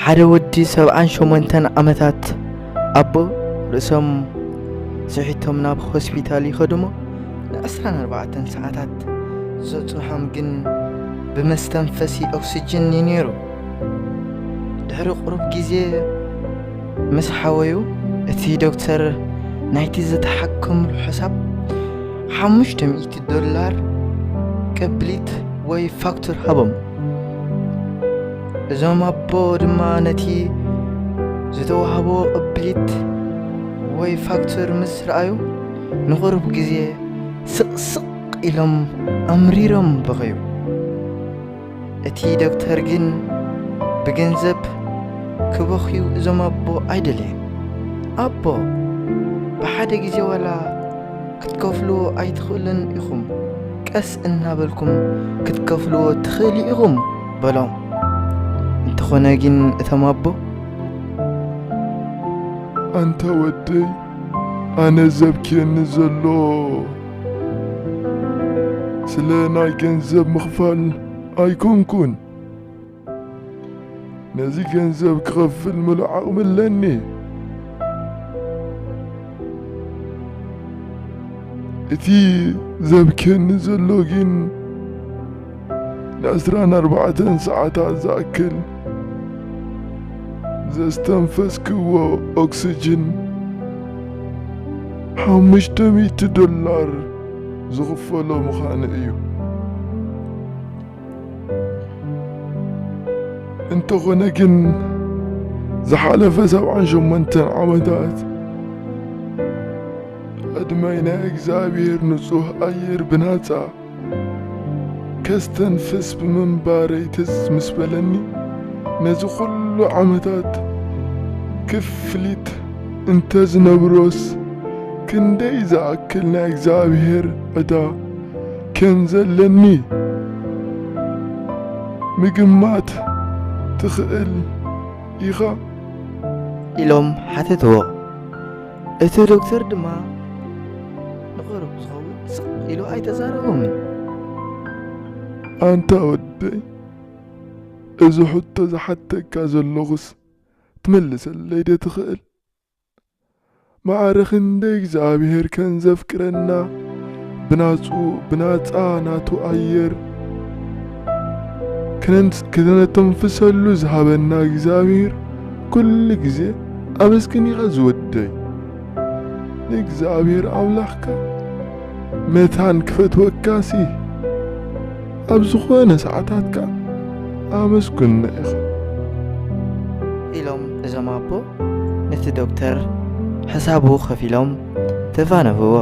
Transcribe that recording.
ሓደ ወዲ ሰብዓን ሸሞንተን ዓመታት ኣቦ ርእሶም ስሒቶም ናብ ሆስፒታል ይኸዱሞ። ን24 ሰዓታት ዘጽንሖም ግን ብመስተንፈሲ ኦክስጅን እዩ ነይሩ። ድሕሪ ቁሩብ ግዜ ምስ ሓወዩ፣ እቲ ዶክተር ናይቲ ዝተሓከምሉ ሕሳብ ሓሙሽተ ሚእቲ ዶላር ቅብሊት ወይ ፋክቱር ሃቦም። እዞም ኣቦ ድማ ነቲ ዝተዋህቦ ቅብሊት ወይ ፋክቱር ምስ ረኣዩ፣ ንቑሩብ ግዜ ስቕስቕ ኢሎም ኣምሪሮም በኸዩ። እቲ ዶክተር ግን ብገንዘብ ክበኽዩ እዞም ኣቦ ኣይደለየን። ኣቦ፣ ብሓደ ግዜ ዋላ ክትከፍልዎ ኣይትኽእሉን ኢኹም፣ ቀስ እናበልኩም ክትከፍልዎ ትኽእሉ ኢኹም በሎም። እንተኾነ ግን እቶም ኣቦ፣ ኣንታ ወደይ፣ ኣነ ዘብክየኒ ዘሎ ስለ ናይ ገንዘብ ምኽፋል ኣይኮንኩን። ነዚ ገንዘብ ክኸፍል ምሉእ ዓቕሚ ኣለኒ። እቲ ዘብክየኒ ዘሎ ግን ን24 ሰዓታት ዝኣክል ዘስተንፈስክዎ ኦክስጅን ሓሙሽተ ሚእቲ ዶላር ዝኽፈሎ ምዃኑ እዩ። እንተኾነ ግን ዝሓለፈ ሰብዓን ሸሞንተን ዓመታት ዕድመይ ናይ እግዚኣብሔር ንጹህ ኣየር ብናጻ ከስተንፍስ ብምንባረይ ትዝ ምስ በለኒ፣ ነዚ ኩሉ ዓመታት ክፍሊት እንተ ዝነብሮስ፣ ክንደይ ዝኣክል ናይ እግዚኣብሔር ዕዳ ከም ዘለኒ ምግማት ትኽእል ኢኻ? ኢሎም ሓተትዎ። እቲ ዶክተር ድማ ንቕሩብ ዝኸውን ስቕ ኢሉ ኣይተዛረቦምን። ኣንታ ወደይ፣ እዚ ሕቶ ዝሓተካ ዘለኹስ ትምልሰለይ ዶ ትኽእል? ማዕረ ክንደይ እግዚኣብሔር ከም ዘፍቅረና፣ ብናጹ፣ ብናጻ ናቱ ኣየር ክነንስ-፣ ክነተንፍሰሉ ዝሃበና እግዚኣብሔር ኩሉ ግዜ ኣመስግን ኢኻ ዝወደይ። ንእግዚኣብሔር ኣምላኽካ መታን ክፈትወካሲ፣ ኣብ ዝኾነ ሰዓታትካ ኣመስግኖ ኢኻ። ኢሎም እዞም ኣቦ ነቲ ዶክተር ሕሳቡ ከፊሎም ተፋነፍዎ።